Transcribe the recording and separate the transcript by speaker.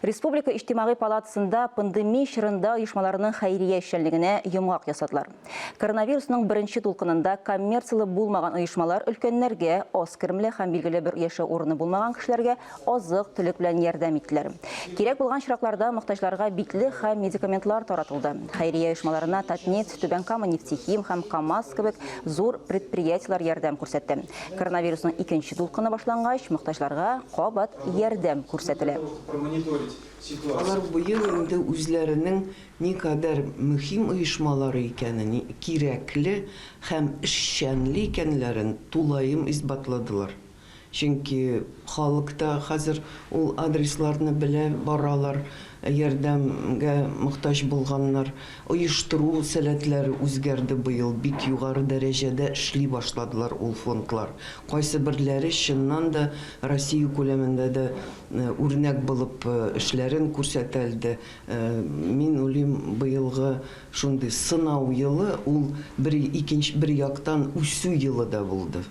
Speaker 1: Республика Иҗтимагый палатасында пандемия чорында оешмаларның хәйрия эшчәнлегенә йомгак ясадылар. Коронавирусның беренче дулкынында коммерцияле булмаган оешмалар өлкәннәргә, аз керемле һәм билгеле бер яшәү урыны булмаган кешеләргә азык-төлек белән ярдәм иттеләр. Кирәк булган очракларда мохтаҗларга битлек һәм медикаментлар таратылды. Хәйрия оешмаларына Татнефть, Түбән Кама нефтехим һәм КАМАЗ кебек зур предприятиеләр ярдәм күрсәтте. Коронавирусның икенче дулкыны башлангач, мохтаҗларга кабат ярдәм күрсәтелә.
Speaker 2: Алар быел инде үзләренең никадәр мөһим оешмалары икәнен, кирәкле һәм эшчәнле икәнләрен тулаем исбатладылар. Чөнки халык та хәзер ул адресларны белә, баралар, ярдәмгә мохтаҗ булганнар. Оештыру сәләтләре үзгәрде быел, бик югары дәрәҗәдә эшли башладылар ул фондлар. Кайсыберләре чыннан да Россия күләмендә дә үрнәк булып эшләрен күрсәтәлде. Мин уйлыйм, быелгы шундый сынау елы ул бер икенче бер яктан үсү елы да булды.